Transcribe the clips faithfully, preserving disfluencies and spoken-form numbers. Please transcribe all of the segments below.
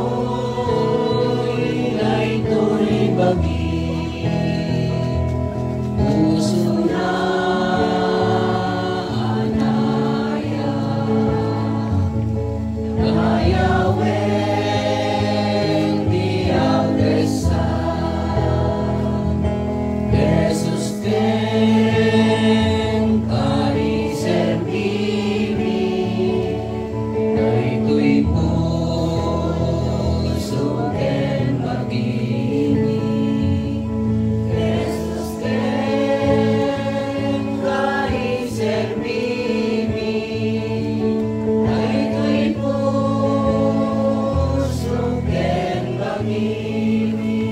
Iruknoy daytoy bagi, pusona a naya. Gayawen ti agasat, Jesus, ken pariserbimi. Daytoy puso ken bagimi, Jesus, ken pariserbimi. Daytoy puso ken bagimi.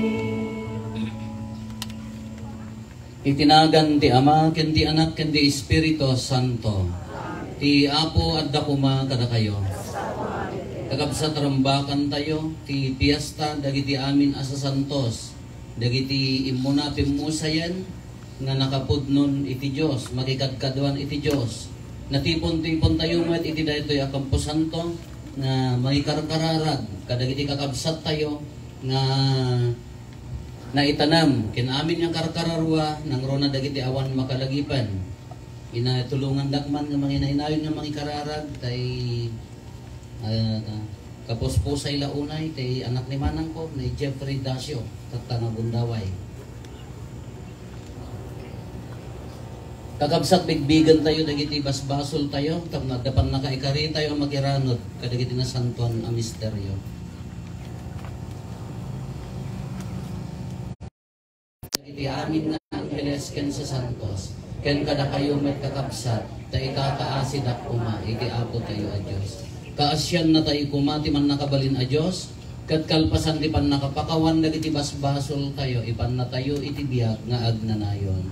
Iti nagan ti Ama, ken ti Anak, ken ti Espiritu Santo. Ti Apo adda koma kadakayo. Kakabsat, rambakantayo ti piesta dagiti amin a sasantos, dagiti immuna pimmusayen nga nakapudnon iti Dios, makikadkaduan iti Dios. Natipon-tipontayo met iti daytoy a kamposanto nga mangikarkararag kadagiti kakabsattayo nga naitanam ken amin nga karkararua, nangruna dagiti awan makalagipen. Ina, tulongandak man nga manginainayon nga mangikararag, tay, ah, kapuspusay la unay, tay anak ni manangko, ni Jeffrey Dacio, tatta nga gundaway. Kakabsat, bigbigentayo dagiti basbasoltayo, tapno adda pannakaikaritayo a makiranud kadagiti nasantoan a misterio. Dagiti amin nga angheles ken sasantos, ken kadakayo met, kakabsat, ta ikakaasidak koma iti Apotayo a Dios. Kaasiannatayo koma ti Mannakabalin a Dios, ket kalpasan ti pannakapakawan dagiti basbasoltayo, ipannatayo iti biag nga agnanayon.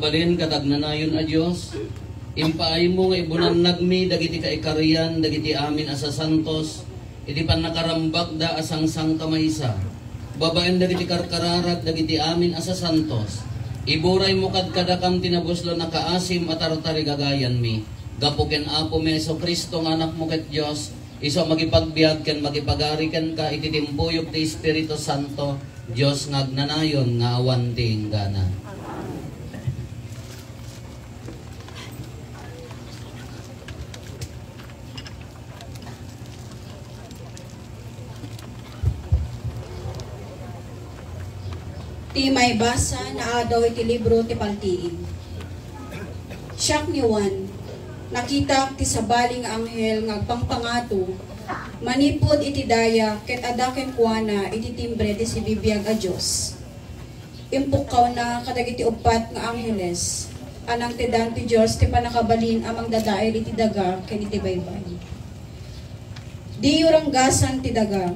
Balin ket agnanayon a Dios, impaaymo nga ibunannagmi dagiti kaikarian dagiti amin a sasantos iti pannakarambakda a sangsangkamaysa. Babaen dagiti karkararag dagiti amin a sasantos, iburaymo kadkadakam ti nabuslon a kaasim a tartarigagayanmi. Gapu ken Apomi a Jesu-Cristo nga Anakmo ket Dios, isu a makipagbiag ken makipagari kenka iti timpuyog ti Espiritu Santo, Dios nga agnanayon nga awan ti inggana. Ti maibasa nga adaw iti libro ti Paltiing. Siak ni Juan, nakitak ti sabali nga anghel nga agpangpangato manipud iti daya ket adda kenkuana iti timbre ti sibibiag a Dios. Impukkawna kadagiti uppat nga angheles a nangtedan ti Dios ti pannakabalin a mangdadael iti daga ken iti baybay. Diyo ranggasan ti daga,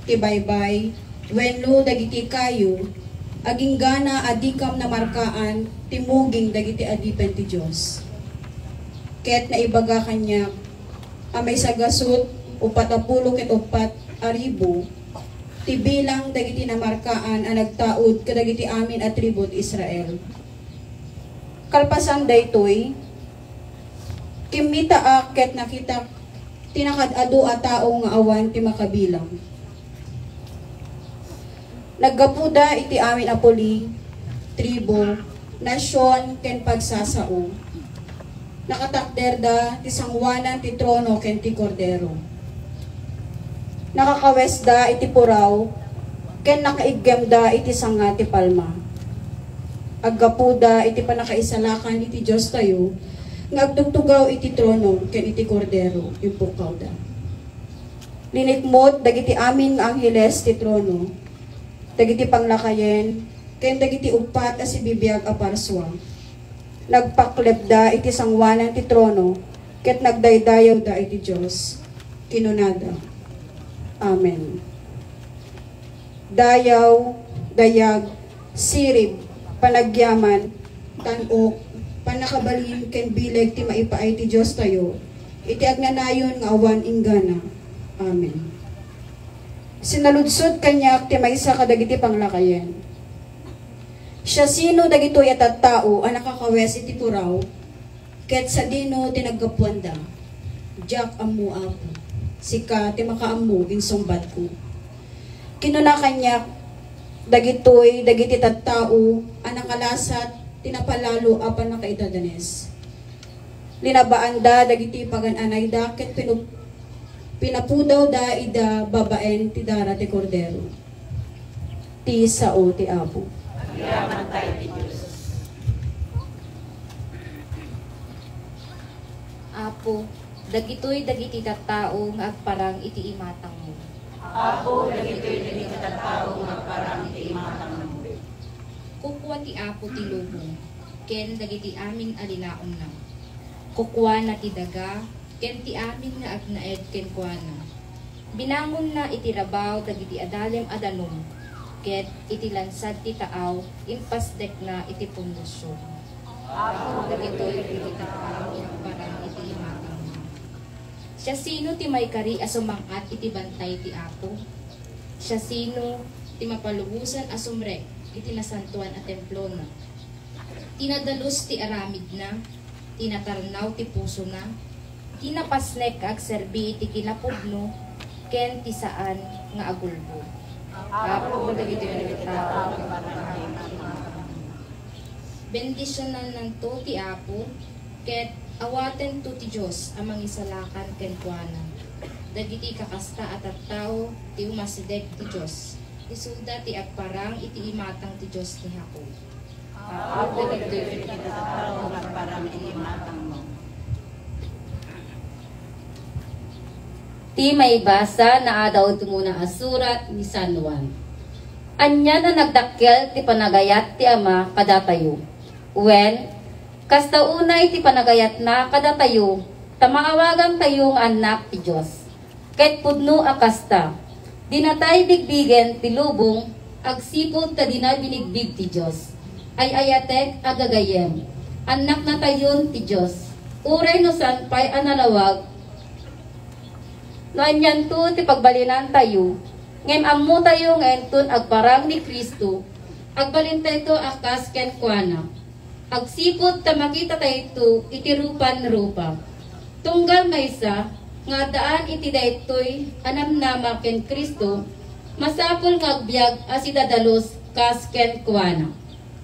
ti baybay, wenno dagiti kayo, aginggana a dikam namarkaan ti muging dagiti adipen ti Dios. Ket naibaga kaniak a maisagasut uppat a pulo ket uppat a ribu ti bilang dagiti namarkaan a nagtaud kadagiti amin a tribu ti Israel. Kalpasan daytoy, kimmitaak ket nakitak ti nakaad-adu a tao nga awan ti makabilang. Naggapuda iti amin a puli, tribu, nasion, ken pagsasao. Nakatakderda ti sangoanan ti trono ken ti Kordero. Nakakawesda iti puraw, ken nakaiggemda iti sanga ti palma. Aggapuda iti pannakaisalakan iti Diostayo nga agtugtugaw iti trono ken iti Kordero, impukkawda. Linikmut dagiti amin nga angheles ti trono, dagiti panglakayen, ken dagiti uppat a sibibiag a parsua. Nagpaklebda iti sangoanan ti trono ket nagdaydayawda iti Dios. Kinunada, "Amen." Dayaw, dayag, sirib, panagyaman, tan-ok, pannakabalin ken bileg ti maipaay ti Diostayo iti agnanayon nga awan inggana. Amen. Sinaludsod kaniak ti maysa kadagiti panglakayen, "Siasino dagitoy a tattao a nakakawes iti puraw, ket sadino ti naggapuanda?" "Diak ammo, Apo. Sika ti makaammo," insungbatko. Kinuna kaniak, "Dagitoy dagiti tattao a nakalasat ti napalalo a pannakaidadanes. Linabaanda dagiti pagan-anayda ket pinu-, pinapudawda ida babaen ti dara ti Kordero." Ti sao ti Apo. Agyamankay ti Dios. Apo, dagitoy dagiti tattao nga agparang iti imatangmo. Apo, dagitoy dagiti tattao nga agparang iti imatangmo. Kukua ti Apo ti lubong, ken dagiti amin a linaonna. Kukuana ti daga, ken ti amin nga agnaed kenkuana. Binangonna iti rabaw dagiti adalem a danum, ket iti lansad ti taaw, impasdekna iti pundasyon. Apo, dagitoy dagiti tattao nga agparang iti imatangmo. Siasino ti maikari a sumang-at iti bantay ti Apo? Siasino ti mapalubosan a sumrek iti nasantoan a templona? Ti nadalus ti aramidna, ti natarnaw ti pusona, ti napasnek nga agserbi iti kinapudno, ken ti saan nga agulbod. Apo, dagitoy dagiti tattao nga agparang iti imatangmo. Bendisionannanto ti Apo, ket awatento ti Dios a mangisalakan kenkuana. Dagiti kakasta a tattao ti umasideg ti Dios. Isuda ti agparang iti imatang ti Dios ni Jacob. Apo, dagitoy ti tattao nga agparang iti imatangmo. Ti maibasa nga adaw ti umuna a surat ni San Juan. Ania a nagdakkel ti panagayat ti Ama kadatayo? Wen, kasta unay ti panagayatna kadatayo, ta maawagantayo nga annak ti Dios. Ket pudno a kasta, dinatay bigbigen ti lubong agsipud ta dina binigbig ti Dios. Ay-ayatek a gagayyem, annaknatayon ti Dios. Uray no saan pay a nalawag, no anianto ti pagbalinantayo, ngem ammotayo nga inton agparang ni Cristo, agbalintayto a kas kenkuana. Agsipud ta makitatayto iti rupanrupa. Tunggal maysa nga addaan iti daytoy a namnama ken Cristo, masapul nga agbiag a sidadalus kas kenkuana.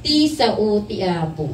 Ti sao ti Apo.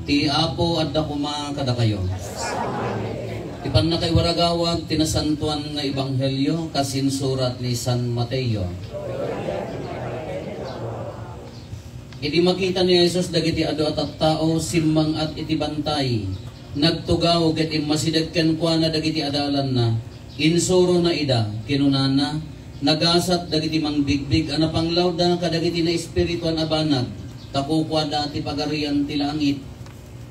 Ti Apo adda koma kadakayo. Ti pannakaiwaragawag ti nasantoan nga ebanghelio kas insurat ni San Mateo. Idi makita ni Jesus dagiti adu a tattao, simmang-at iti bantay, nagtugaw ket immasideg kenkuana dagiti adalanna. Insurona ida, kinunana, "Nagasat dagiti mangbigbig a napanglawda kadagiti naespirituan a banag, ta kukuada ti pagarian ti langit.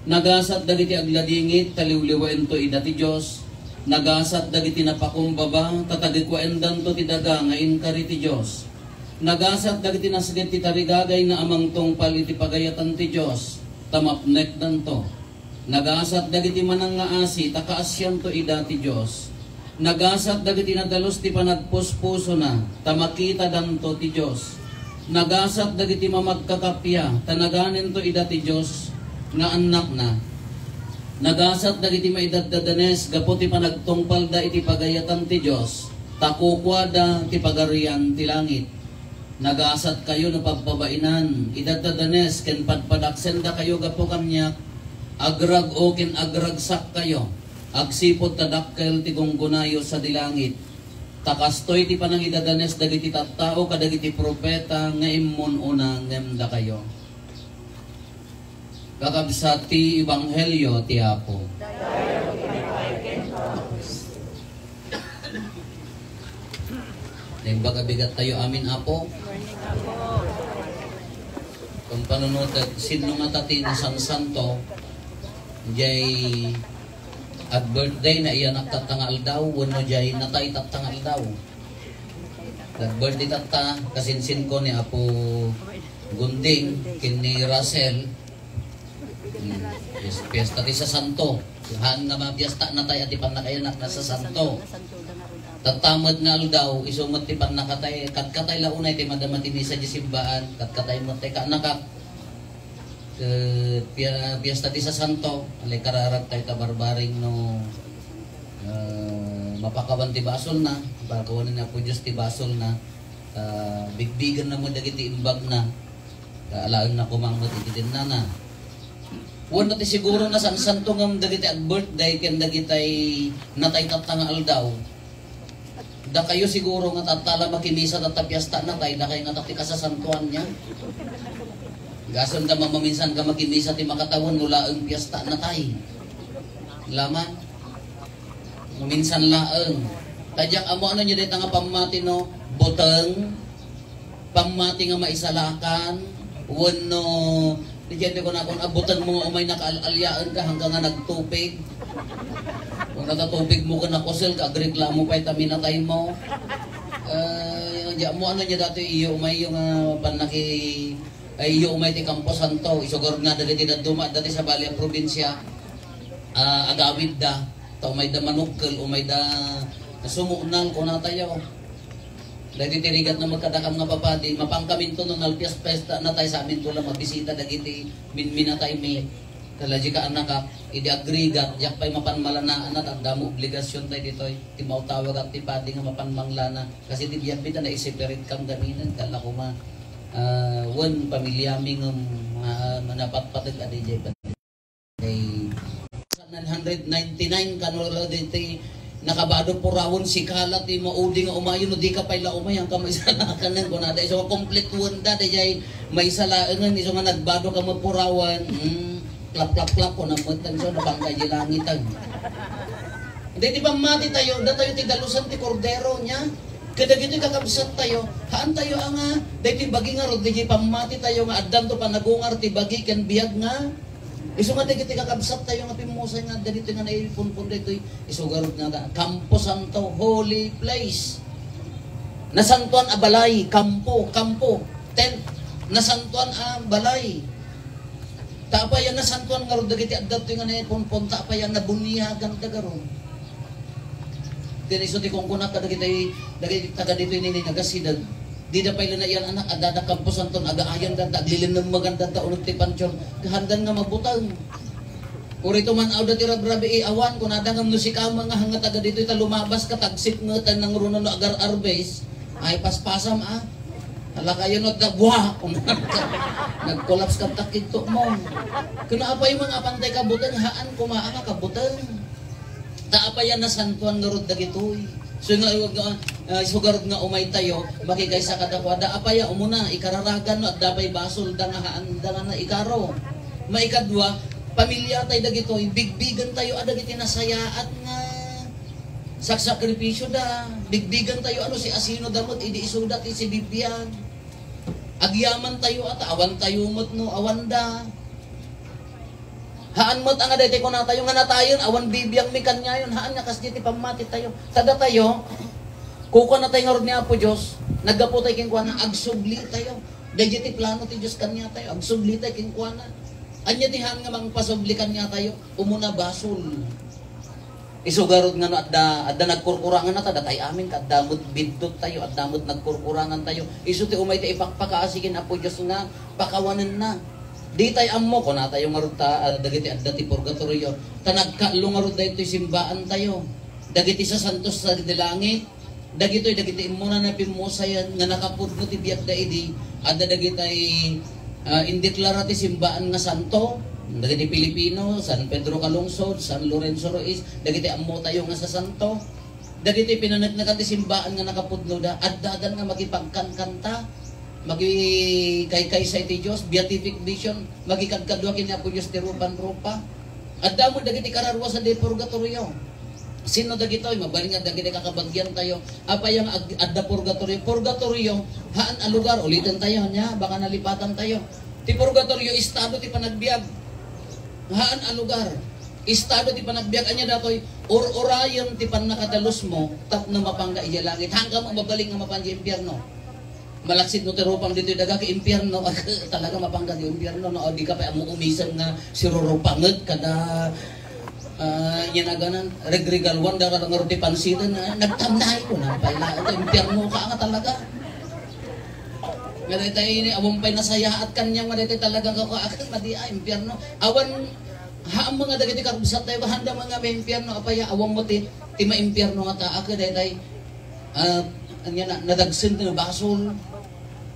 Nagasat dagiti agladingit, ta liwliwaento ida ti Dios. Nagasat dagiti napakumbaba, ta tagikuendanto ti daga nga inkari ti Dios. Nagasat dagiti nasged ti tarigagayna a mangtungpal iti pagayatan ti Dios, ta mapnekdanto. Nagasat dagiti manangngaasi, ta kaasianto ida ti Dios. Nagasat dagiti nadalus ti panagpuspusona, ta makitadanto ti Dios. Nagasat dagiti mamagkakappia, ta naganento ida ti Dios nga annakna. Nagasat dagiti maidaddadanes gapu ti panagtungpalda iti pagayatan ti Dios, ta kukuada ti pagarian ti langit. Nagasatkayo no pagpabainan, idaddadanes ken padpadaksendakayo gapu kaniak, agrag-o ken agragsakkayo, agsipud ta dakkel ti gunggonayo sadi langit. Ta kastoy ti panangidadanes dagiti tattao kadagiti profeta nga immun-una ngem dakayo." Kakabsat ti ebanghelio ti Apo. Naimbag a bigat tayo amin, Apo. Kung panunutek, sino nga ta ti nasansanto, jay ag-birthday na iyanak tatta nga aldaw, wenno jay natay tatta nga aldaw? Nag-birthday tatta, kasinsinko ni Apo Gunding, ken ni Russell. Hmm. Yes, fiesta ti Sasanto. Haan nga mafiesta natay a ti pannakayanak na Sasanto. Tatta met nga aldaw, isu met ti pannakatay, katkatay la unay ti madama ti misa di simbaan, katkatay met ti kaanakak. Ket pia-, fiesta ti Sasanto, alay kararag tayo ta barbareng no, ah, mapakawan ti basolna, pakawanen ni Apo Dios ti basolna, ta bigbigenna met dagiti imbagna, ta alaenna koma met iti tinnana. Wenno ti siguro nasansanto ngem dagiti ag-birthday ken dagitay natay tatta nga aldaw. Dakayo siguro nga tatta la makimisa tatta piesta natay, dakay nga tatta ti kasasantoan niya. Gasem da mamaminsan ka makimisa ti makatawen no laeng piesta natay. Laman. Minsan laeng. Ta diak ammo ano niya dayta nga pammati no, buteng, pammati nga maisalakan, wenno, diay ti kunakon, a butengmo nga umay nakaal-aliaenka, hangka nga nagtupig. Kung natatupigmo ken nakusel ka, agreklamo pay ta minataymo. Eh, diay ammo, ano, diay datoy iyo umayyo nga pannaki-, ay, iyo umay ti Campo Santo, isugar nga dagiti dadduma, dati sa bali a probinsia, ah, agawidda, ta umayda manukkel, umayda sumuknal, kunatayo. Dagiti rigat nga magkadakam nga papadi, mapankaminto no nalpias pesta na tayo sa amin ko lang mabisita dagiti minminatay mi. Kalaji ka anakak, idi agrigat, yak pay mapan malanaanat, adda mo obligasyon tayo ditoy. Ti mautawag at ti padi nga mapan manglana. Kasi ti biag bita na isipirit kam gaminen, kala kuma, ah, wen pamilya mi nga, ah, manapatpateg a diay. Kay nine hundred ninety-nine kano la diti nakabado purawen, sikala ti maudi nga umayo no di ka pay la umay, ang kamay sa nakanen, kunada, iso nga kompletuan da, dayjay maisalaengen, iso nga nagbado ka mapurawan, hmm, klap, klap, klap, kuna met, so, napangkay di langitan. Daydi pammati tayo, datayo ti dalusan ti kordero niya. Kadagitoy kakabsat tayo, haan tayo a nga, daytoy bagi nga rod, daydi pammati tayo nga addanto panagungar ti bagi ken biag nga Isu nga dagiti kakabsat tayo nga pimmusay nga adda ditoy nga naipunpon daytoy, isu garud nga Campo Santo, holy place. Nasantoan a balay, kampo, kampo, tent. Nasantoan a balay. Ta apay a nasantoan ngarud dagiti adda ditoy nga naipunpon, ta apay a nabuniagan da garud. Ken isu ti kunkunak kadagiti, dagiti taga ditoy nini nga gasideg. Dida pay la naiyan-anak, adda da Campo Santo, agaayan da, aglilinemmeganda ta uneg ti pantion, kahandan nga mabuteng. Urito man awda ti rabrabii, awan, kunada ngem no sika nga hanga taga ditoy ta lumabas ka, tagsip nga ta nangruna no agar-arbes, ay paspasam, ah. Alakayo no ta, buha! Nag-collapse ka takigto mo. Kuna apay mga pantay kabuteng, haan kumaa nga kabuteng. Ta apay a nasantuan ngarud dagitoy. So nga, nga, ah, isu garud nga umay tayo, makikaysa kadakuada. Apay a umuna, ikararagan no, adda pay basol, da nga haan, da nga naikaro. Maikadua, pamilya tayo dagitoy, bigbigan tayo a dagiti nasayaat nga saksakripisyo da. Bigbigan tayo, ano, si asino da met, idi isuda ti sibibiag. Agyaman tayo, ata, awan tayo met no, awan da. Haan met nga daytoy kunatayo nga natayen, awan bibiag mi kaniayon, haan nga kasdi ti pammati tayo. Ta datayo, kukuana tayo ngarud ni Apo Dios, naggapu tayo kenkuana, agsubli tayo. Daydiay ti plano ti Dios kaniatayo, agsubli tayo kenkuana. Ania ti haan nga mangpasubli kaniatayo? Umuna basol. Isu garud nga no adda, adda nagkurkurangan na ta, datay amin, adda met biddut tayo, adda met nagkurkurangan tayo. Isu ti umay ti ipakpakaasi ken Apo Dios nga pakawanenna. Di tay ammo, kunatayo ngarud ta, ah, dagiti adda ti purgatorio. Ta nagkaalo ngarud daytoy simbaan tayo. Dagiti sasantos sa di langit, dagitoy dagiti immuna nga pimmusayan nga nakapudno ti biagda idi adda dagitay, ah, indeklara ti simbaan nga santo, dagiti Pilipino, San Pedro Calungsod, San Lorenzo Ruiz, dagiti ammo tayo nga sasanto. Dagiti pinaneknekan ti simbaan nga nakapudnoda, addadan nga makipagkankanta, makikaykaysa iti Dios, beatific vision, makikadkadua ken Apo Dios ti rupan-rupa. Adda met dagiti kararuasan di purgatorio. Sino dagitoy? Mabalin nga dagiti kakabagian tayo. Apay nga ag-, adda purgatorio? Purgatorio, haan a lugar. Uliten tayo, nia, baka nalipatan tayo. Ti purgatorio, estado ti panagbiag. Haan a lugar. Estado ti panagbiag. Ania datoy, ur-urayen ti pannakadalus mo, tapno mapangga idiay langit. Haan ka mo mabalin nga mapan idiay impierno. Malaksid no ti rupang ditoy daga ket impierno, talaga mapangga di impierno, no? Di ka pay ammo umisen nga sirurupanget kada, ah, yan aganan, regregaluan da kada ngarud ti pansiten, ah, nagtamnay ko na pay la, ito, impierno ka nga talaga. Nga daytay ini, awan pay nasayaat kanya, nga daytay talaga ka, ka, madi, ah, impierno. Awan, haan mo nga dagiti karubsat tayo, handa mo nga may impierno, apaya, awan mo ti, ti maimpierno nga ta, aka daytay, Ah, ania na, nadagsen ti basol.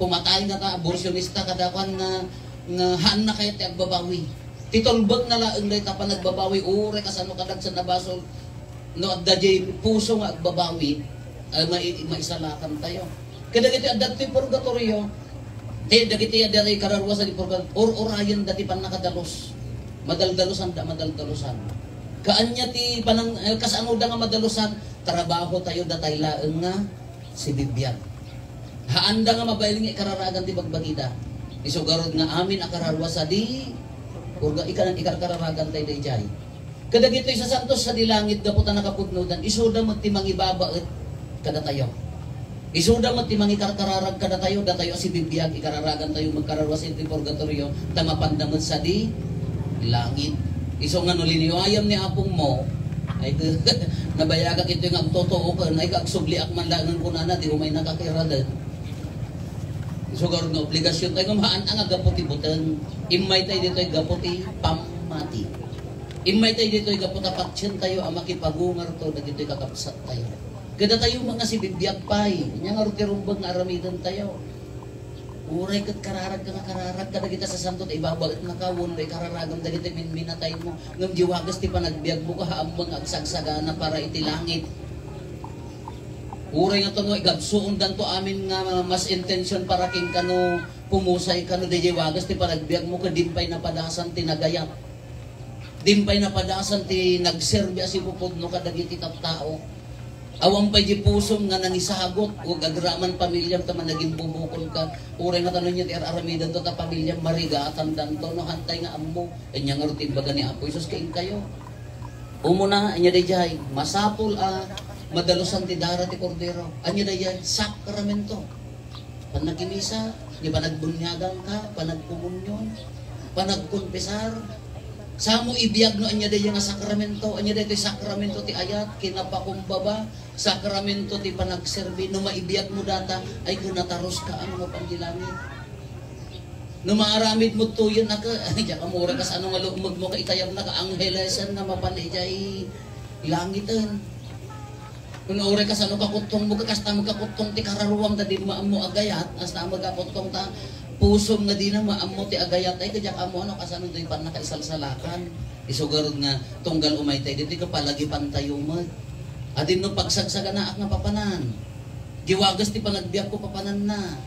Pumatay nga ta, abortionista, kada kuan nga, nga haan na kayat ti agbabawi. Ti tulbek na laeng dayta panagbabawi, uray kasano kadagsen a basol. No adda diay puso nga agbabawi, ay mai-, maisalakan tayo. Kadagiti adda ti purgatorio, ti dagiti adda ti kararuasan ti purgatorio, ur-urayen da ti pannakadalus. Madaldalusan da, madaldalusan. Kaanya ti panang-, eh, kasano da nga madalusan, trabaho tayo, datay laeng nga sibibiag. Haanda nga mabail nga ikararagan ti bagbagida. Isu garud nga amin a kararua sadi, purga-, ika-, ikarkararagan tayo dayjay. Kadagitoy sasantos sadi langit gapu ta nakapudnodan, isuda met ti mangibabaet kadatayo. Isuda met ti mangikarkararag kadatayo, datayo a sibibiag, ikararagan tayo magkararua sadi ti purgatorio, ta mapanda met sadi langit. Isu nga no liniwayam ni apongmo, ay, nabayagak itoy nga agtotoo ken, ay, agsubliak man laeng kunana, di umay nakakiradet. Isu garud nga obligasion tayo, ngem haan nga gapu ti buteng. Immay tayo ditoy gapu ti pammati. Immay tayo ditoy gapu ta patien tayo a makipagungarto dagitoy kakabsat tayo. Kadatayo nga sibibiag pay, ania ngarud ti rumbeng nga aramiden tayo. Uray ket kararag ka nga kararag kadagita sasanto ta ibabaetnaka wenno ikararagam dagiti minminataymo, ngem di wagas ti panagbiagmo ket haanmo nga agsagsagana para iti langit. Uray nga tano igabsuondanto amin nga mas intention para ken kano pumusay kano, dayjay wagas ti panagbiagmo ket dimpay napadasan ti nagayat. Dimpay napadasan ti nagserbi a sipupudno kadagiti tattao. Awan pay di pusom nga nangisagot, ug agraman pamiliam ta managimbubukolka. Uray nga tano nia ti ar-aramidanto ta pamiliam marigatandanto, no hantay nga ammo. Ania ngarud ti imbaga ni Apo Jesus kenkayo? Umuna, ania dayjay, masapul a madalusan ti dara ti Kordero. Ania dayjay? Sakramento. Pannakimisa, ni panagbuniaganka, panagkomunion, panagkonfesar. Samo ibiag no ania dayjay nga sakramento, ania daytoy sakramento ti ayat, kinapakumbaba, sakramento ti panagserbi. No maibiagmo data, ay, kunataroska a mapan ti langit. No maaramid mo tuyen, naka, ay, diak amura kasano nga lumegmo ka itayabna ka anghelesan nga mapan idiay langiten. No uray kasano kakuttongmo, kasta magkakuttong ti kararuam, ta di maammo agayat, kasta magkakuttong ta pusom nga dina maammo ti agayat, ay, diak ammo ano, kasano ti pannakaisalsalakan. Isu garud nga tunggal umaytay ditoy, kapalagipantayo met. Adin no pagsagsaganaak nga papanan. Di wagas ti panagbiagko papananna.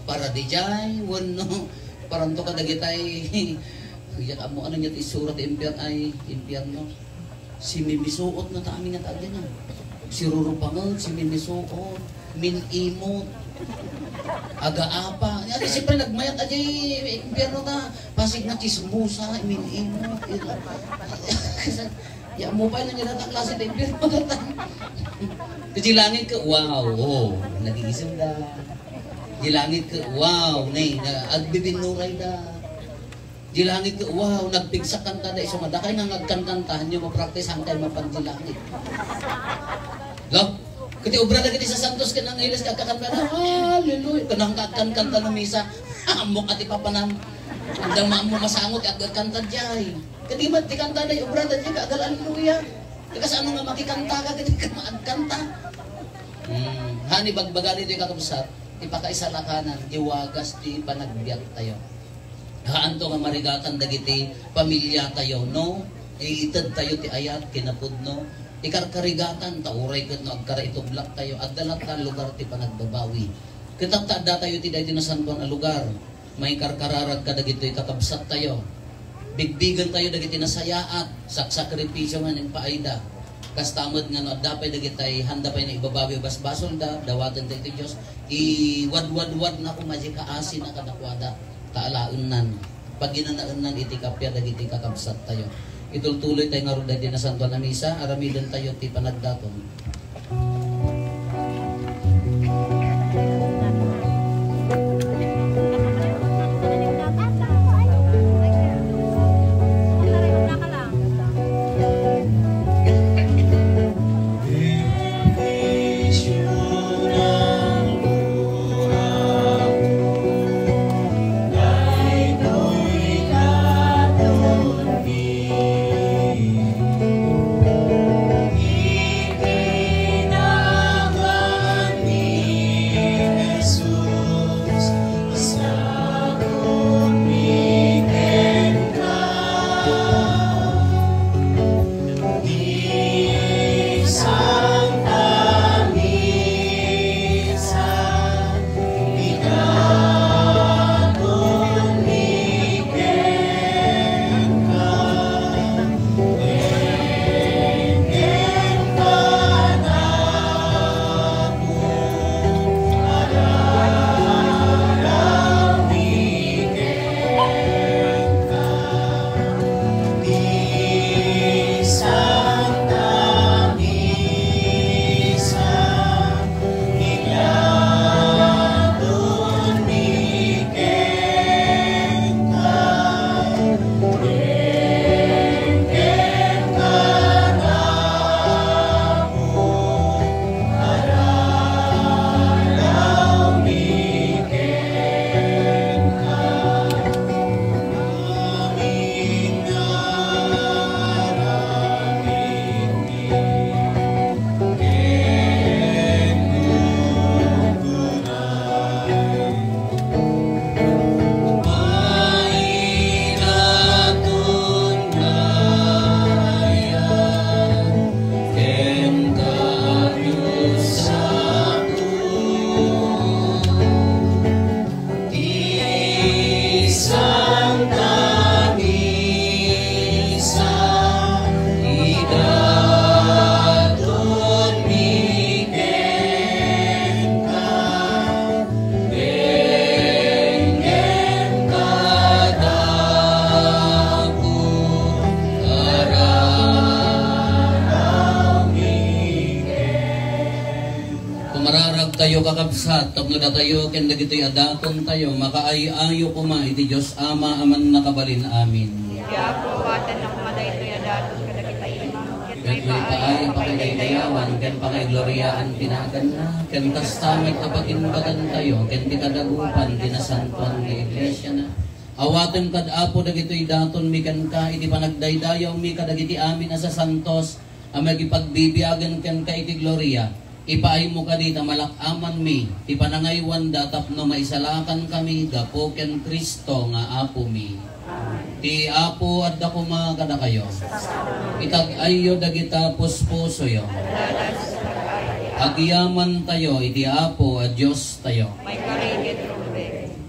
Para dijay, wenno, paranto kadagitay, diak ammo ano nia ti isura ti impier-, ay, impierno. Simimisuot na ta amin nga taga na. Sirurupanget, simimisuot, min-imot, agaapa. Ania ti siyempre nagmayat a di impierno ta, pasig nga chismosa, min-imot. Ya, mo pa yun, yung klase ng impierno ta. Kasi langit ka, wow, oh, nag-iisip ka. Di langit ka, wow, nay, na, agbibinnuray da. Di langit ka, wow, nagpigsak kanta da, isu nga, dakay nga nagkankantahan nyo, mapraktisan kayo mapan di langit. Lo? Kati obra na kiti sa santos ka nang ilis, kakakanta na, hallelujah, kanang kakanta na misa, amok ati papanam. Ang dama mo masangot, agkanta jay. Kadi man, ti kanta na yung obra na jay, kagal hallelujah. Kasano nga makikanta ka, kadi ka maagkanta. Hmm, hani bagbaga dito yung kakabsat, ipakaisalakanan, iwagas ti panagbiag tayo. Haanto nga marigatan dagiti pamilya tayo, no? Ited tayo ti ayat, kinapudno. Ikarkarigatan, ta uray ket no agkaraitublak tayo, adda latta lugar ti panagbabawi. Ket ta adda tayo ti daytoy nasantoan a lugar, maikarkararag kadagitoy kakabsat tayo. Bigbigen tayo dagiti nasayaat, saksakripisyo nga impaayda. Kasta met nga no adda pay dagitay, handa pay nga ibabawi basbasolda, dawaten daytoy Dios, iwadwadwad na koma di kaasi na kadakuada, ta alaennan, paginanaennan iti kappia dagiti kakabsat tayo. Itultuloy tayo ngarud daytoy nasantoan a misa, aramiden tayo ti panagdaton. Tayo, kakabsat, tapno datayo ken dagitoy a datontayo makaay-ayo koma iti Dios Ama a Mannakabalin. Amin. Ti Apo, awatenna koma daytoy a daton kadagiti imam, ket maipaay a pakaidaydayawan ken pakaigloriaan ti naganna, ken kasta met a pakimbagantayo ken ti kadagupan ti nasantoan nga iglesiana. Awaten kad, Apo, dagitoy datonmi kenka iti panagdaydayawmi kadagiti amin a sasantos a makipagbibiagen kenka iti gloria. Ipaaymo kadi ta malak-amanmi ti panangaywanda tapno maisalakankami gapu ken Cristo nga Apomi. Ti Apo adda koma kadakayo. Itag-ayyo dagita puspusoyo. Agyamantayo iti Apo a Diostayo.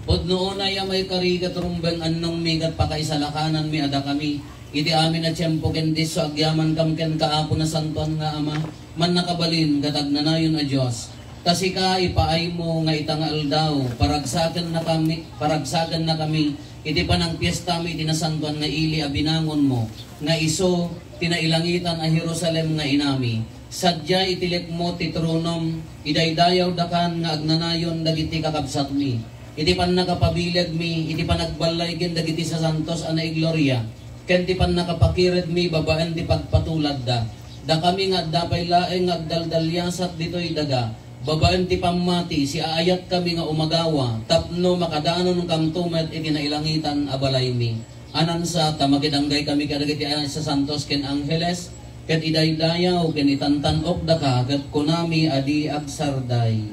Pudno unay a maikari ket rumbeng, annongmi ket pakaisalakananmi a dakami iti amin a tiempo ken disso agyamankam kenka, Apo, nasantoan nga Ama, mannakabalin ket agnanayon a Dios. Ta sika, ipaaymo nga ita nga aldaw, paragsakennakami, paragsakennakami iti panangpiestami iti nasantoan nga ili a binangonmo, nga isu ti nailangitan a Jerusalem nga inami. Sadiay iti likmo ti tronom, idaydayawdakan nga agnanayon dagiti kakabsatmi. Iti pannakapabilegmi, iti panagballaygen dagiti sasantos a naigloria, ken ti pannakapakiredmi babaen ti pagpatuladda. Dakami nga adda pay laeng nga agdaldaliasat ditoy daga, babaen ti pammati, siaayatkami nga umagawa, tapno makadanonkamto met iti nailangitan a balaymi. Anansa ta makidanggay kami kadagiti a sasantos ken angheles, ket idaydayaw ken itantan-okdaka, ket kunami a di agsarday.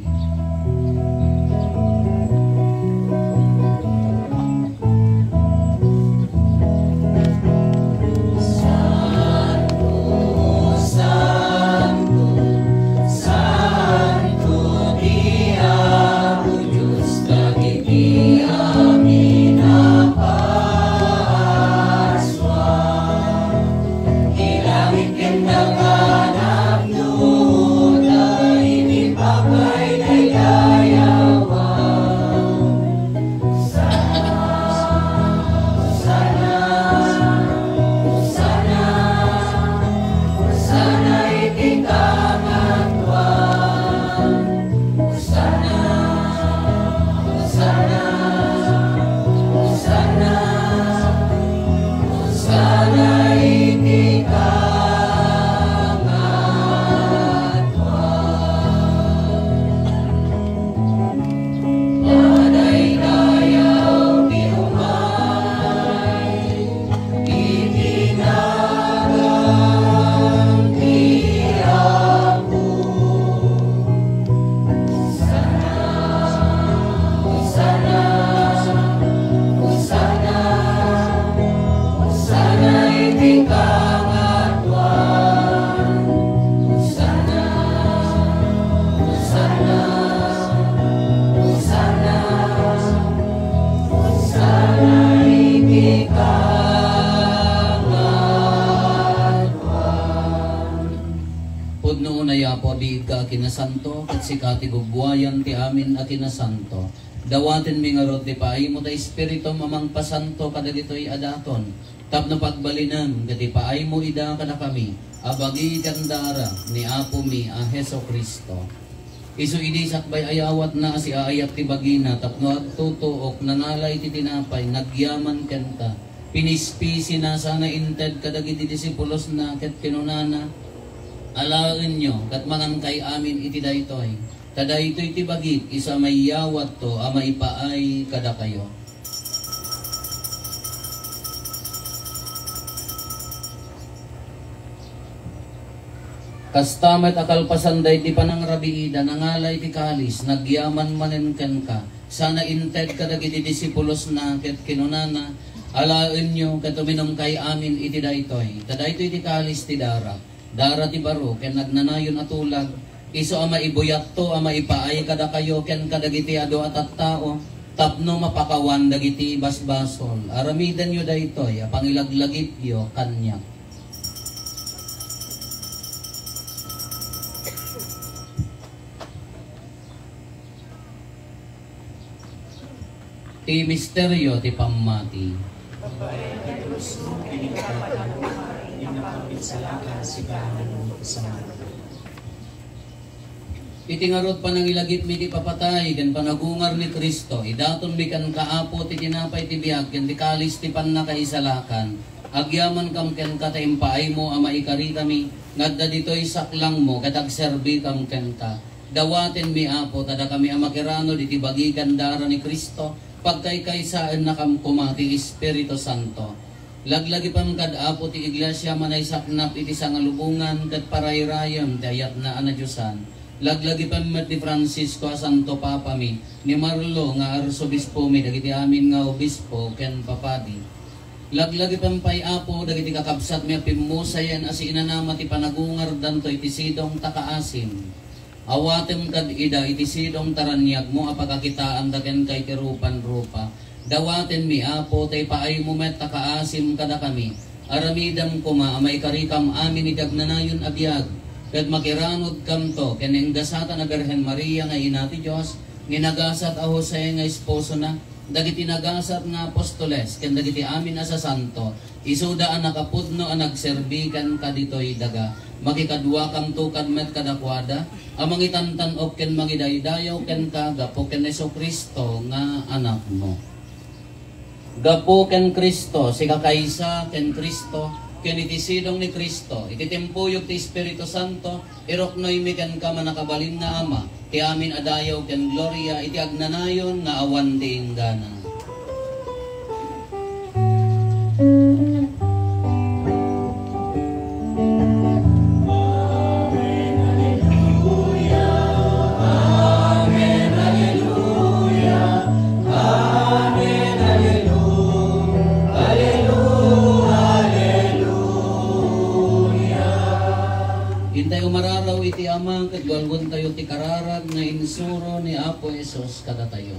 Santo, santo, santo ti Apo Dios dagiti amin a parsua. Ti langit ken daga napnoda iti pakaidaydayawan. Hosanna, Hosanna, Hosanna, Hosanna iti kangatoan. Hosanna, Hosanna, Hosanna, Hosanna iti kangatoan. Madaydayaw ti umay iti nagan ti Apo. Hosanna, Hosanna, Hosanna, Hosanna iti kangatoan. Hosanna, Hosanna, Hosanna, Hosanna iti kangatoan. Pudno unay, Apo, a biigka a kinasanto, ket sika ti gugguayan ti amin a kinasanto. Dawatenmi ngarud ti paaymo ta Espiritum a mangpasanto kadagitoy a daton, tapno pagbalinem ket ipaaymo ida kadakami a bagi ken dara ni Apomi a Jesu-Cristo. Isu idi sakbay a yawatna a siaayat ti bagina tapno agtutuok, nangala iti tinapay, nagyaman kenka, pinispisina sana inted kadagiti disipulosna ket kinunana, "Alaenyo ket mangankay amin iti daytoy, ta daytoy ti bagik, isu a mayawatto a maipaay kadakayo." Kasta met a kalpasan daydi panangrabiida, nangala iti kalis, nagyaman manen kenka, sana inted kadagiti disipulosna ket kinunana, "Alaenyo ket uminumkay amin iti daytoy, ta daytoy ti kalis ti darak, dara ti baro ken agnanayon a tulag, isu a maibuyatto a maipaay kadakayo ken kadagiti adu a tattao, tapno mapakawan dagiti basbasol. Aramidenyo daytoy a pangilaglagipyo kaniak." Ti misterio ti pammati. Babaen ti krusmo ken iti panagbuhat, iti napagpinsalakan sika nga Ginoong. Iti ngarud, panangilagipmi ti ipapatay ken panagungar ni Cristo, idatonmi kenka, Apo, ti tinapay ti biag ken ti kalis ti pannakaisalakan. Agyamankam kenka ta impaaymo a maikarikami nga adda ditoy saklangmo ket agserbikam kenka. Dawatenmi, Apo, ta dakami a makiranud iti bagi ken dara ni Cristo, pagkaykaysaennakam koma ti Espiritu Santo. Laglagipem kad, Apo, ti Iglesia a naisaknap iti sangalubongan ket parayrayem ti ayatna a nadiosan. Laglagipem met ni Francisco a Santo Papami, ni Marlo nga Arsobispomi, dagiti amin nga obispo ken papadi. Laglagipem pay, Apo, dagiti kakabsatmi a pimmusayen a siinanama ti panagungardanto iti sidong ta kaasim. Awatem kad ida iti sidong ta raniagmo a pakakitaanda kenka iti rupanrupa. Dawatenmi, Apo, ta ipaaymo met ta kaasim kadakami. Aramidem koma a maikarikam amin iti agnanayon a biag, ket makiranudkamto ken naingasatan a Birhen Maria nga Ina ti Dios, ni nagasat a Jose nga esposona, dagiti nagasat nga apostoles, ken dagiti amin a sasanto, isuda a nakapudno a nagserbi kenka ditoy daga. Makikaduakamto kad met kadakuada a mangitantan-ok ken mangidaydayaw kenka gapu ken Jesu-Cristo nga Anakmo. Gapu ken Cristo, sikakaysa ken Cristo, ken iti sidong ni Cristo, iti timpuyog ti Espiritu Santo, iruknoymi kenka, mannakabalin nga Ama, ti amin a dayaw ken gloria iti agnanayon nga awan ti inggana. Intay umararaw iti Ama, ket walwentayo ti kararag nga insuro ni Apo Jesus kadatayo.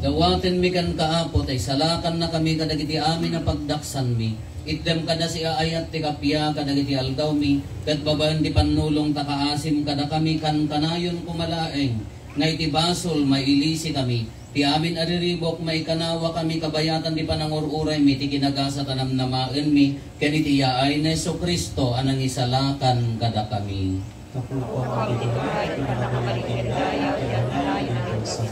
Dawatenmi kenka, Apo, ta isalakannakami kadagiti amin a pagdaksanmi. Itdem kada siaayat ti kappia kadagiti algawmi, ket babaen ti pannulong ta kaasim kadakami, kankanayon koma laeng nga iti basol, mailisikami. Ti amin a riribuk, maikanawakami kabayatan ti panangur-uraymi ti kinagasat a namnamaenmi ken iti yaay ni Jesu-Cristo a nangisalakan kadakami.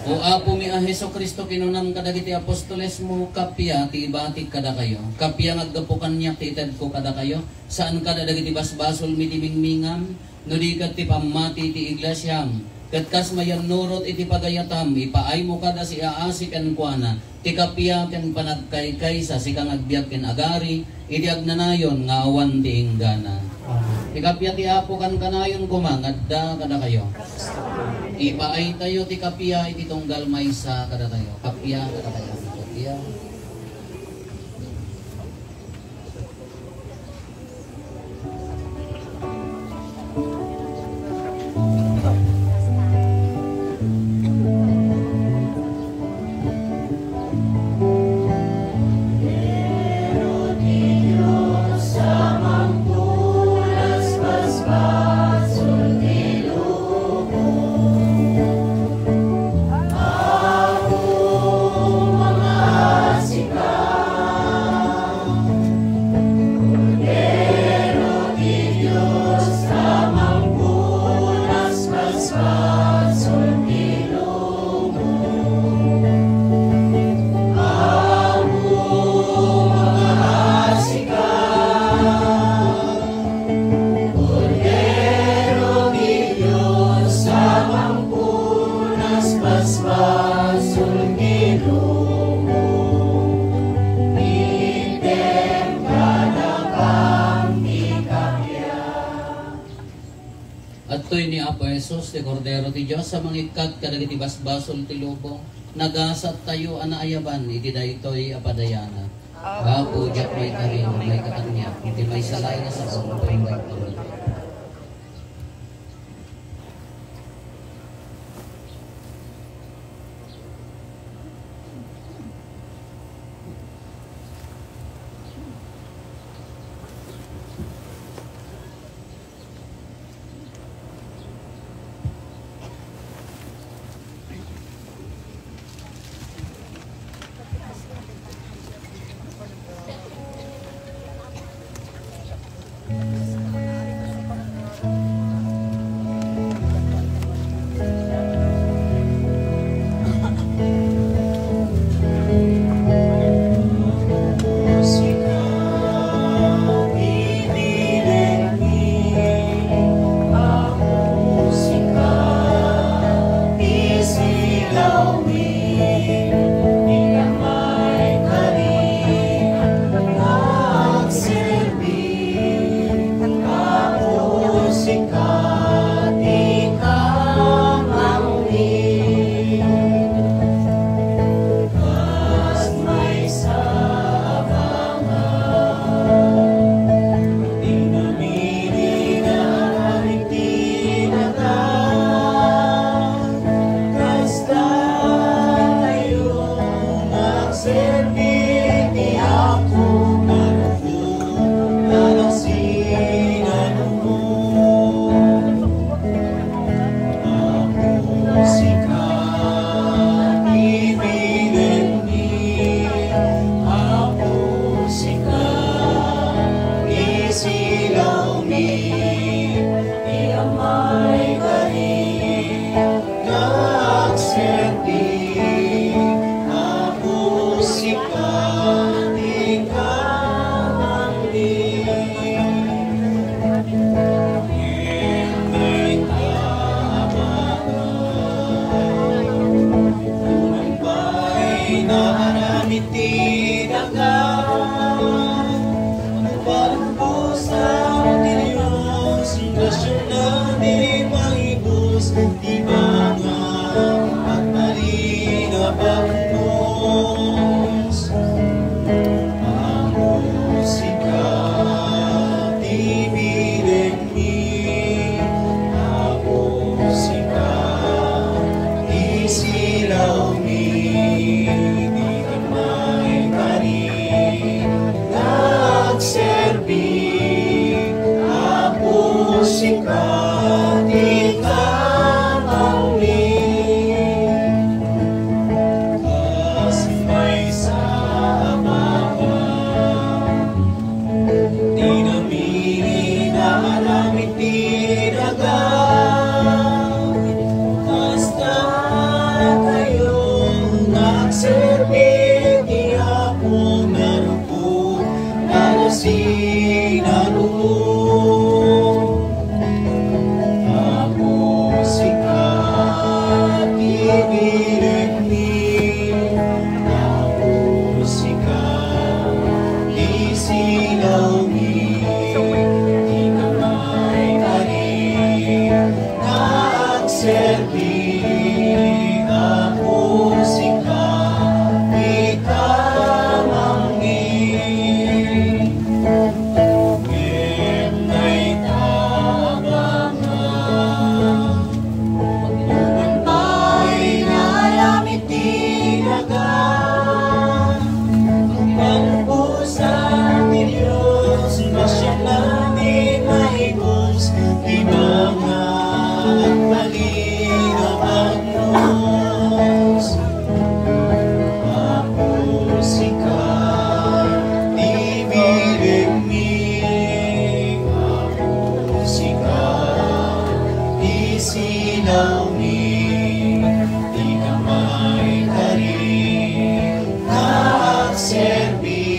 O Apomi a Jesu-Cristo, kinunam kadagiti apostolesmo, kappia ti ibatik kadakayo, kappia nga aggapu kaniak ti itedko kadakayo, saan kada dagiti basbasolmi ti mingmingam, no di ket ti pammati ti iglesiam. Ket kas mayannurot iti pagayatam, ipaaymo kada siaasi kenkuana ti kappia ken panagkaykaysa, sika nga agbiag ken agari idi agnanayon nga awan ti inggana. Amen. Ti kappia ti Apo kankanayon koma nga adda kadakayo. Ipaaytayo ti kappia iti tunggal maysa kadatayo. Kappia kadatayo. Kappia. Kordero ti Dios a mangpunas basbasol ti lubong, item kadakam ti kappia. Adtoy ni Apo Jesus ti Kordero ti Dios a mangikkat kadagiti basbasol ti lubong. Nagasattayo a naayaban iti daytoy a padayana. Apo, diak maikari no maikkan kaniak iti maysa laeng a sao nga pangngegko. Silawmi, dika maikari, nga agserbi,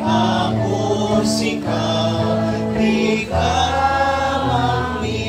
Apo, sika, dika mangmi.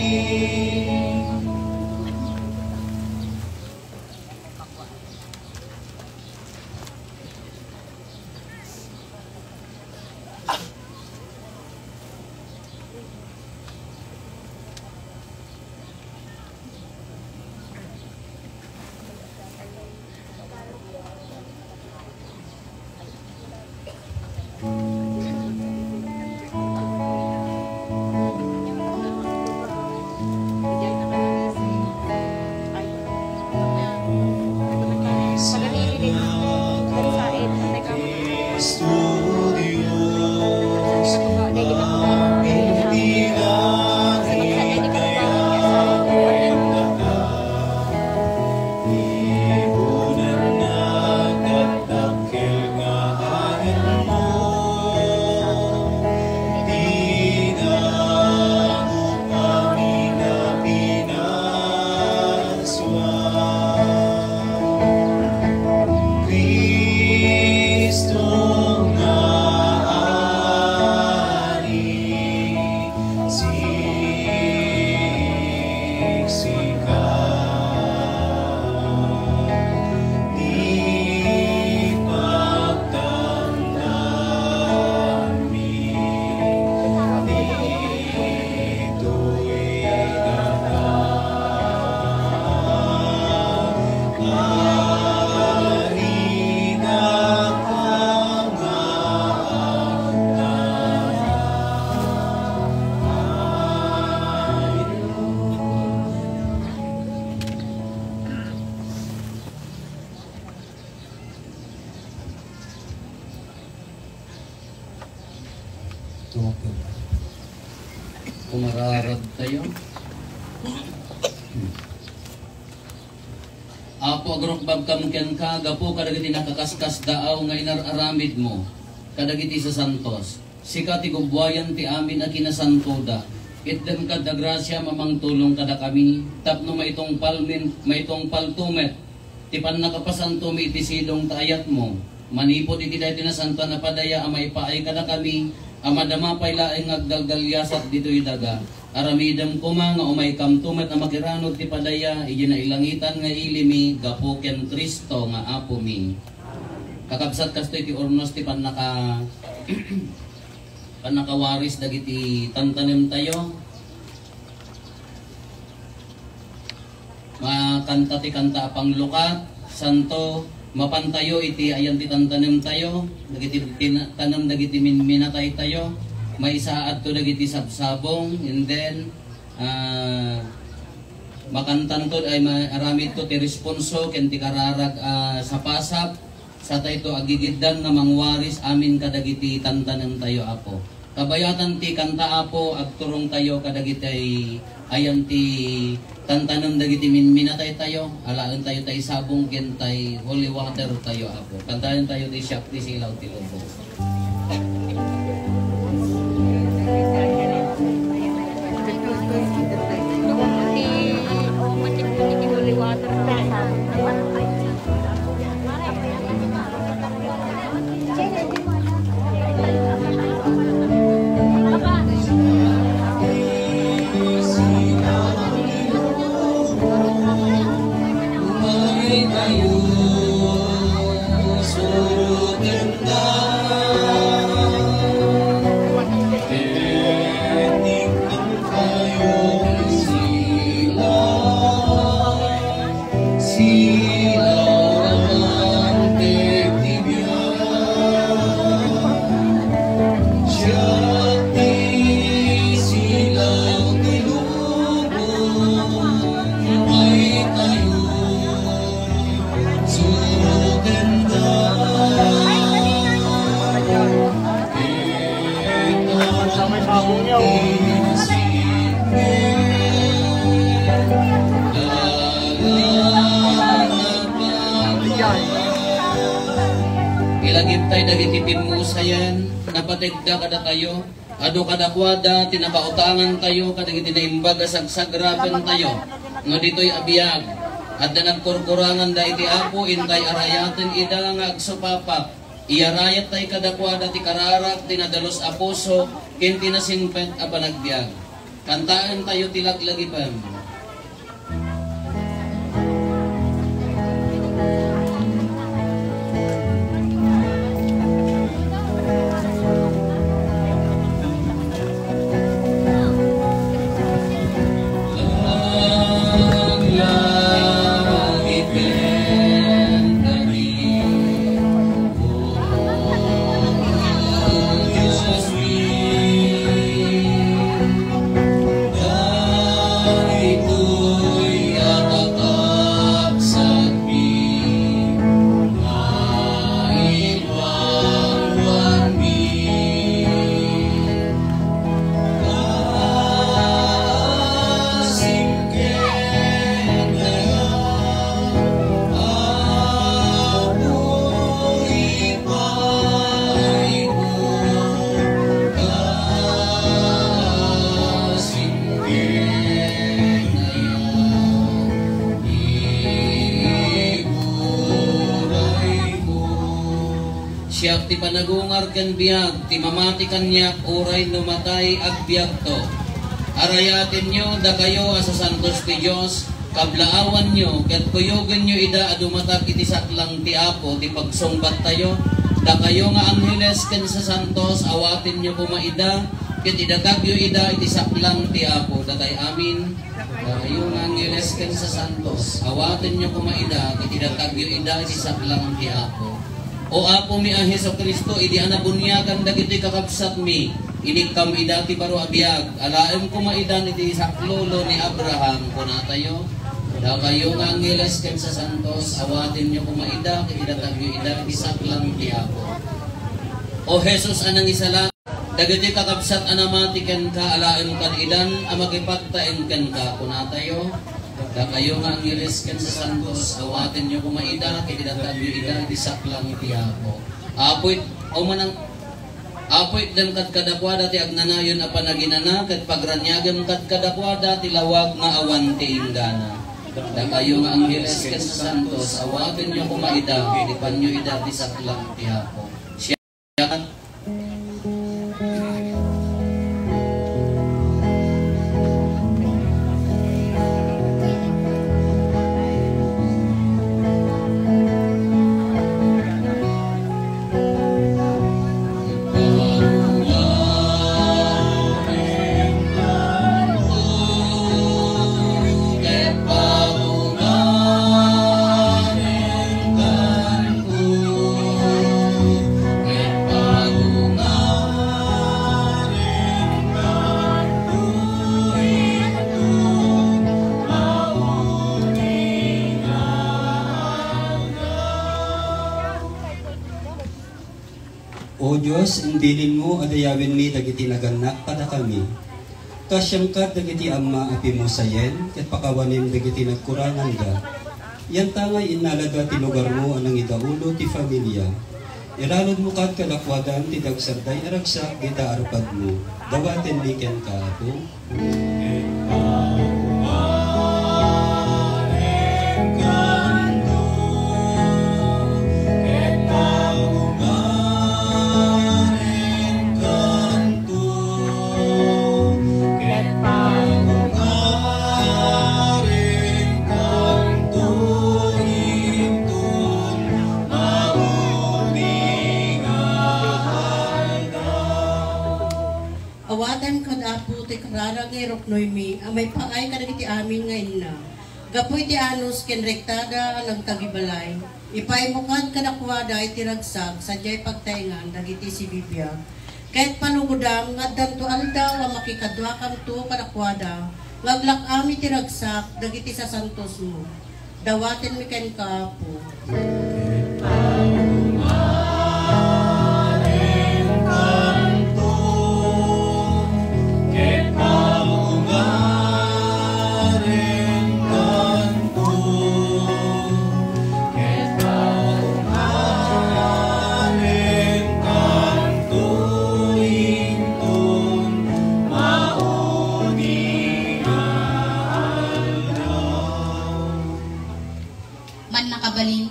Ibunan nga dakkel nga ayanmo, dina upami nga pinaswa. Cristo nga Ari, siksika, ti pagtangdanmi, ditoy daga. Ari nga pangaawatan. Tumakel. Kumararag tayo. Apo, agrukbabkam kenka gapu kadagiti nakaskasdaaw nga inar-aramidmo kadagiti sasantos. Sika ti gubbuayan ti amin a kinasantoda. Itdem kad a grasia a mangtulong kadakami tapno maitungpalmin, maitungpalto met ti pannakapasantomi iti silong ta ayatmo. Manipud iti daytoy nasantoan a padaya a maipaay kadakami, a madama pay laeng nga aggalgaliasat ditoy daga. Aramidem koma nga umaykamto met a makiranud ti padaya idiay nailangitan nga ilimi gapu ken Cristo nga Apomi. Kakabsat, kastoy ti urnos ti pannaka-, pannakawaris dagiti tantanemtayo. Makanta ti kanta a panglukat, santo, mapantayo iti ayan ti tantanemtayo, dagiti tin-, tanem dagiti min-, minataytayo, maisaadto dagiti sabsabong, and then, ah, makantanto, ay, ma-, aramidto ti responso ken ti kararag a sapasap, satayto agigiddan nga mangwaris amin kadagiti tantanemtayo, Apo. Kabayatan ti kanta, Apo, agturongtayo kadagiti ayan ti tantanem dagiti min-, minataytayo, alaentayo tay sabong ken tay holy water tayo, Apo. Kantaentayo ti Siak ti Silaw ti Lubong. Ti, ti holy water tayo. Sila ang tibyan, siya ti silaw ti lubong, may tayo, suruten da. Ilagiptay dagiti pimmusayan, napategda kadatayo, Adu kadakuada ti nakautangantayo kadagiti naimbag a sagsagrapentayo. No ditoy a biag, adda nagkurkuranganda iti Apo, intay arayaten ida nga agsupapak. Iyarayattay kadakuada ti kararak, ti nadalus a puso, ken ti nasingpet a panagbiag. Kantaentayo ti laglagipen. Siak ti panagungar ken biag, ti mamati kaniak uray no matay, agbiagto. Arayatenyo, dakayo a sasantos ti Dios, kablaawanyo, ket kuyogenyo ida a dumatag iti saklang ti Apo ti pagsungbattayo. Dakayo nga angheles ken sasantos, awatenyo koma ida, ket idatagyo ida iti saklang ti Apo. Datay amin. Dakayo nga angheles ken sasantos, awatenyo koma ida, ket idatagyo ida iti saklang ti Apo. O Apomi a Jesu-Cristo, idi a nabuniagan dagiti kakabsatmi, inikkam ida ti baro a biag, alaem koma idan iti saklolo ni Abraham, kunatayo. Dakayo nga angheles ken sasantos, awatenyo koma ida, ket idatagyo ida iti saklang ti Apo. O Jesus a nangisala-, Dagiti kakabsat a namati kenka, alaem kad idan a makipagtaeng kenka, kunatayo. Dakayo nga angheles ken sasantos, awatenyo koma ida, ket idatagyo ida iti saklang ti Apo. Apo it-, o manang-, Apo, itdem kad kadakuada ti agnanayon a panaginana, ket pagraniagem kad kadakuada ti lawag nga awan ti inggana. Dakayo nga angheles ken sasantos, awatenyo koma ida, ket ipanyo ida ti saklang ti Apo. O Dios, imbilinmo a dayawenmi dagiti nagannak kadakami. Kaasiam kad dagiti amma a pimusayen, ket pakawanem dagiti nagkuranganda. Yantangay innalada ti lugarmo a nangidaulo ti familia. Iraludmo kad kadakuadan ti dagsagday a ragsak dita arpadmo. Dawatenmi kenka, Apo. Awaten kad, Apo, ti kararag nga iruknoymi a maipaay kadagiti amin nga inna. Gapu iti anus ken rektada a nagtagibalay, ipaaymo kad kadakuada iti ragsak sadiay pagtaengan dagiti sibibiag. Ket palugodam nga addanto aldaw a makikaduakanto kadakuada nga aglak-am iti ragsak dagiti sasantosmo. Dawatenmi kenka, Apo.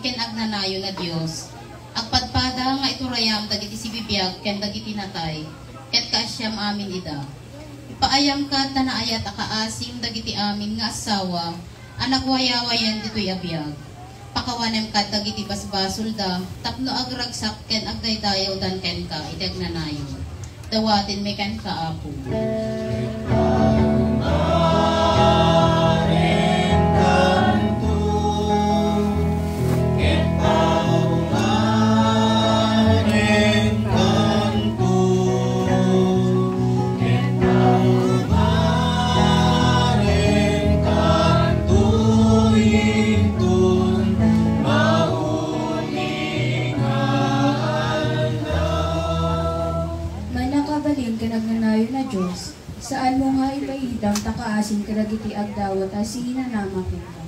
ken agnanayon a Dios. Agpadpada nga iturayam dagiti sibibiag ken dagiti natay, ket kaasiam amin ida. Ipaayam kad ta naayat a kaasim dagiti amin nga assawa a nagwayawayen ditoy a biag. Pakawanem kad dagiti basbasolda tapno agragsak ken agdaydayawdan kenka iti agnanayon. Dawatenmi kenka, Apo. Mannakabalin ken agnanayon a Dios, saanmo nga ipaidam ta kaasim kadagiti agdawat a sinanama kenka.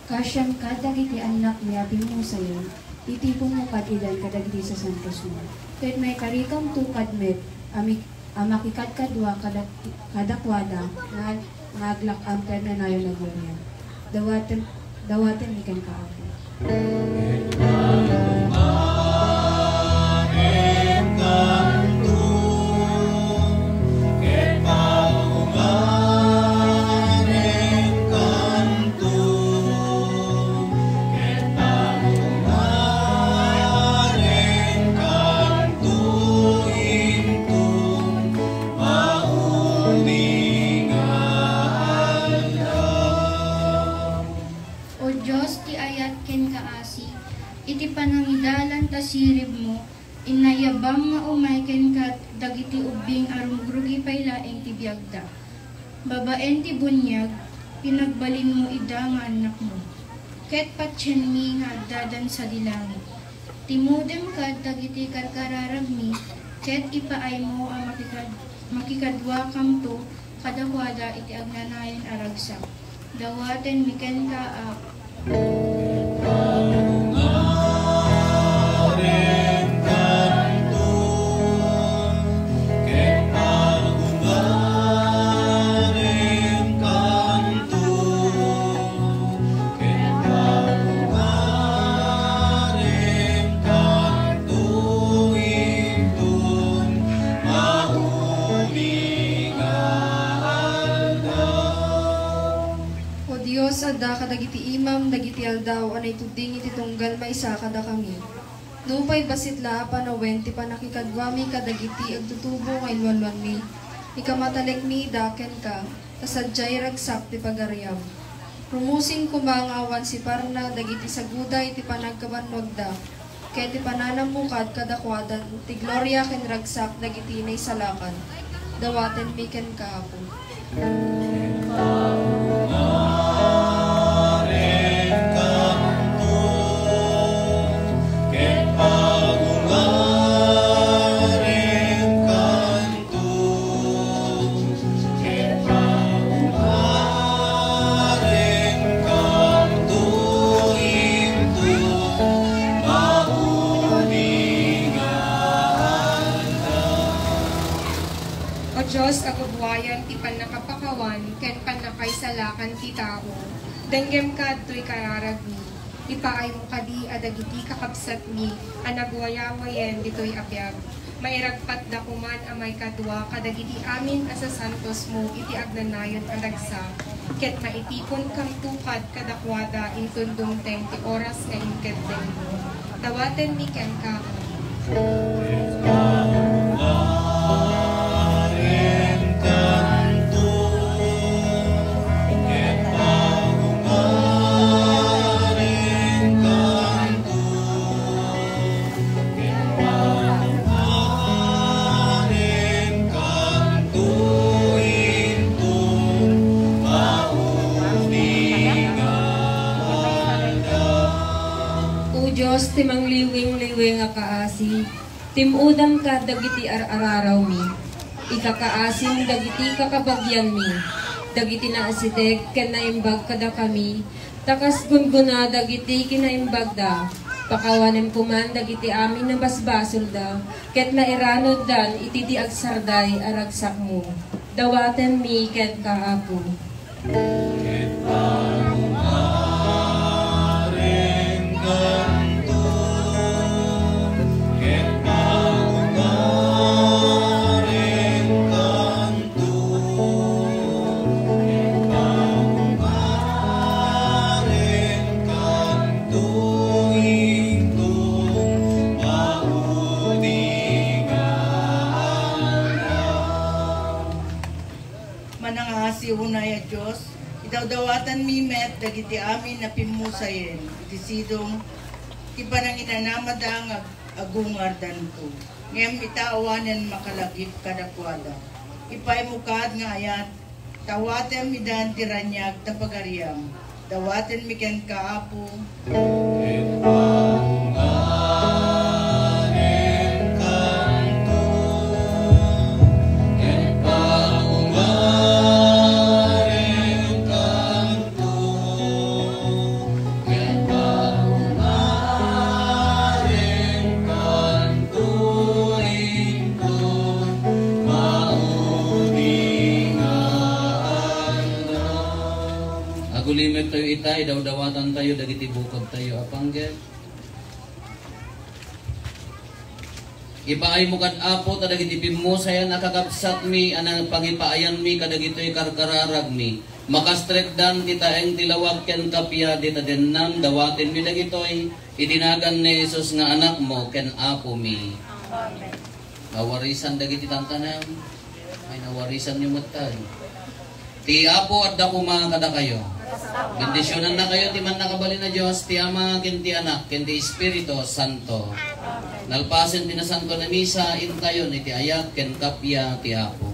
Kaasiam kad dagiti annakmi a bimmusayo, itiponmo kad idan kadagiti sasantosmo. Ket maikarikamto kad met a mi-, a makikadkadua kada-, kadakuada nga, nga aglak-am ti agnanayon a gloria. Dawaten, dawatenmi kenka, Apo. O Dios ti ayat ken kaasi, iti panangidalan ta siribmo, inayabam nga umay kenka dagiti ubbing a rumugrugi pay laeng ti biagda. Babaen ti buniag, pinagbalinmo ida nga annakmo. Ket patienmi nga addadan sadi langit. Timudem kad dagiti karkararagmi, ket ipaaymo a makikad-, makikaduakamto kadakuada iti agnanayon a ragsak. Dawatenmi kenka, Apo. O Dios, adda kadagiti imam dagiti aldaw a naitudding iti tunggal maysa kadakami. Nupay bassit la a panawen ti pannakikaduami kadagiti agtutubo nga inwalwanmi, ikamatalekmi ida kenka, ta sadiay ragsak ti pagariam. Rumusing koma nga awan siparna dagiti saguda iti panagkabannuagda, ket ti pananammukad kadakuada ti gloria ken ragsak dagiti naisalakan. Dawatenmi kenka, Apo. O Dios, agubuayan ti pannakapakawan ken pannakaisalakan ti tao. Denggem kad toy kararagmi. Ipaaymo kadi a dagiti kakabsatmi a nagwayawayen ditoy a biag, mairagpatda koman a maikadua kadagiti amin a sasantosmo iti agnanayon a ragsak, ket maitiponkamto kad kadakuada inton dumteng ti oras nga inkeddengmo. Dawatenmi kenka. O Dios, ti mangliwingliwing a kaasi, tim-udam kad dagiti ar-ararawmi. Ikakaasim dagiti kakabagianmi, dagiti naasideg ken naimbag kadakami, ta kas gunggona dagiti kinaimbagda. Pakawanem koman dagiti amin a basbasolda, ket mairanuddan iti di agsarday a ragsakmo. Dawatenmi kenka, Apo. Ket pagumaren kan Mi met dagiti amin a pimmusayen iti sidong ti pananginanamada nga agungardanto. Ngem ita awanen makalagip kadakuada. Ipaymo kad nga ayat, ta awatem idan ti raniag ta pagariam. Dawatenmi kenka, Apo. Ket paungarenkanto, ket paungarenkanto, ket paungarenkanto, inton maudi nga aldaw. Agulimektayo ita, idawdawatantayo dagiti bukagtayo a panggep. Ipaaymo kad, Apo, ta dagiti pimmusayan a kakabsatmi a nangipangipaayanmi kadagitoy karkararagmi, makastrekdan ti taeng ti lawag ken kappia dita dennam, dawatenmi dagitoy iti nagan ni Jesus nga Anakmo ken Apomi. Amen. Nawarisan dagiti tantanem. Ay, nawarisanyo met tayo. Ti Apo adda koma kadakayo. Bendisionannakayo ti Mannakabalin a Dios, ti Ama, ken ti Anak, ken ti Espiritu Santo. Nalpasen ti Nasanto a Misa, intayon iti ayat ken kappia ti Apo.